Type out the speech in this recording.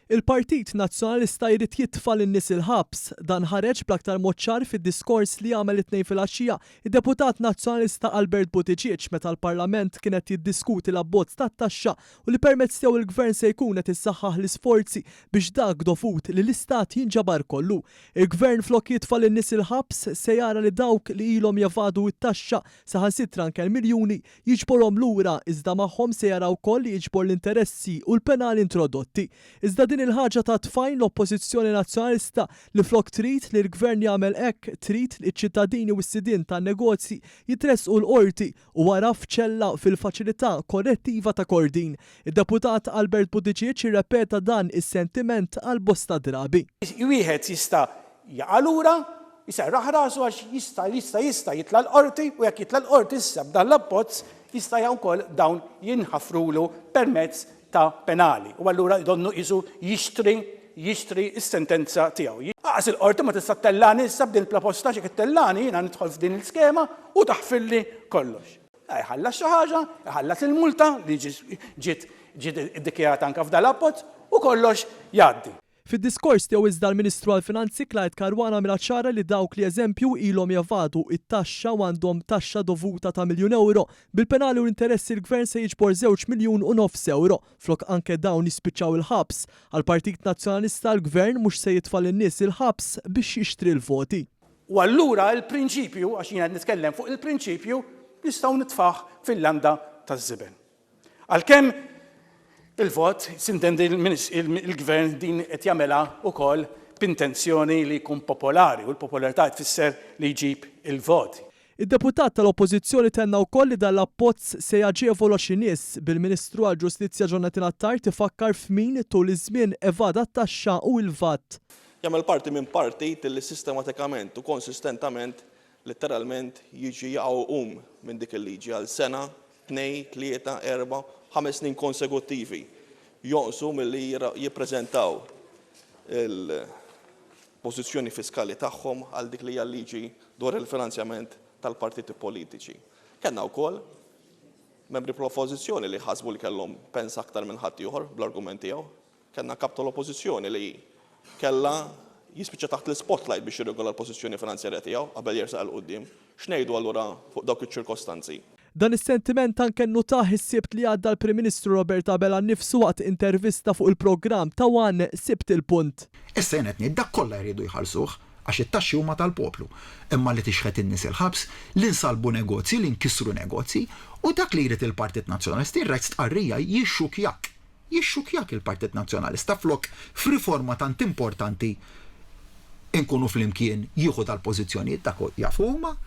Il-Partit Nazzjonalista jrid jitfa' lin-nies il-ħabs. Dan ħareġ bl-aktar mod ċar fid-diskors li għamel it-Tnejn filgħaxija id-Deputat Nazzjonalista Albert Buttigieg meta l-Parlament kien qed jiddiskuti l-abbozz tat-taxxa u li permezz tiegħu l-Gvern se jkun qed issaħħaħ l-isforzi biex dak dovut lill-Istat jinġabar kollu. Il-Gvern flok jitfa' lin-nies il-ħabs se jara li dawk li ilhom jevadu t-taxxa saħansitra anke l-miljuni Jiġborhom lura, iżda magħhom se jara wkoll li jiġbor l-interessi u l-penali introdotti. Iżda din il-ħaġa tat f'għajn l-Oppożizzjoni Nazzjonalista li flok trid li l-Gvern jagħmel hekk, trid li ċ-ċittadini u s-sidien tan-negozji jitressqu l-Qorti u wara f'ċella fil-Faċilità Korrettiva ta' Kordin. Id-Deputat Albert Buttigieg irrepeta dan is-sentiment għal bosta drabi. Wieħed jista' jaqa' lura, jserraħ rasu għax jista' jista' jista' jitla' l-Qorti u jekk jitla' l-Qorti issa b'dan l-abbozz jista' wkoll dawn jinħafrulu permezz ta' penali u allura donnu qisu jixtri jixtri s-sentenza tiegħu. Aqas il-Qorti ma tista' ttellagħni issa b'din il-proposta għax jekk ittellagħni jiena nidħol f'din l-iskema u taħfirli kollox. Iħallas xi ħaġa, iħallas il-multa li ġiet ġiet iddikjarata anke f'dan l-abbozz u kollox jgħaddi. Fid-diskors tiegħu iżda l-Ministru għall-Finanzi Clyde Caruana għamilha ċara li dawk li eżempju ilhom jevadu t-taxxa u għandhom taxxa dovuta ta' miljun ewro, bil-penali u l-interessi l-Gvern se jiġbor żewġ miljun u nofs ewro, flok anke dawn jispiċċaw il-ħabs. Għall-Partit Nazzjonalista l-Gvern mhux se jitfa' lin-nies il-ħabs biex jixtri l-voti. U allura l-prinċipju, għax jiena qed nitkellem fuq il-prinċipju, nistgħu nitfgħuh fil-landa taż-żibel. Għalkemm il-vot, sintendi il-gvern din qed jagħmilha wkoll b'intenzjoni li jkun popolari u l-popolarità tfisser li jġib il-voti. Id-deputat tal-Oppożizzjoni tenna wkoll li dan l-abbozz se jaġevola xi nies, bil-Ministru għall-Ġustizzja Jonathan Attard ifakkar f'min tul iż-żmien evada t-taxxa u l-VAT. Jagħmel parti minn partit li sistematikament u konsistentament litteralment jiġi jaqa' u jqum minn dik il-liġi għal sena, tnejn, tlieta, erbgħa, ħames snin konsekuttivi jonqsu milli jippreżentaw il-pożizzjoni fiskali tagħhom għal dik li hija l-liġi dwar il-finanzjament tal-partiti politiċi. Kellna wkoll membri fl-Oppożizzjoni li ħasbu li kellhom pens aktar minn ħaddieħor bl-argument tiegħu. Kellna Kap tal-Oppożizzjoni li kellha jispiċċa taħt l-ispotlight biex jirregola l-pożizzjoni finanzjarja tiegħu qabel jersaq 'il quddiem. X'ngħidu allura fuq dawk iċ-ċirkostanzi? Dan is-sentiment anke nnutah is-Sibt li għadda l-Prim Ministru Robert Abela nnifsu waqt intervista fuq il-programm ta' one Sibt il-Punt. Issa jien qed ngħid dak kollha jridu jħallsuh għax it-taxxi huma tal-poplu. Imma li tixħet in-nies il-ħabs, li nsallbu negozji, li nkissru negozji, u dak li jrid il-Partit Nazzjonalista, jien rajt stqarrija jixxukjak. Jixxukkjak il-Partit Nazzjonalista flok f'riforma tant importanti nkunu flimkien jieħu dal-pożizzjonijiet dak jafu huma.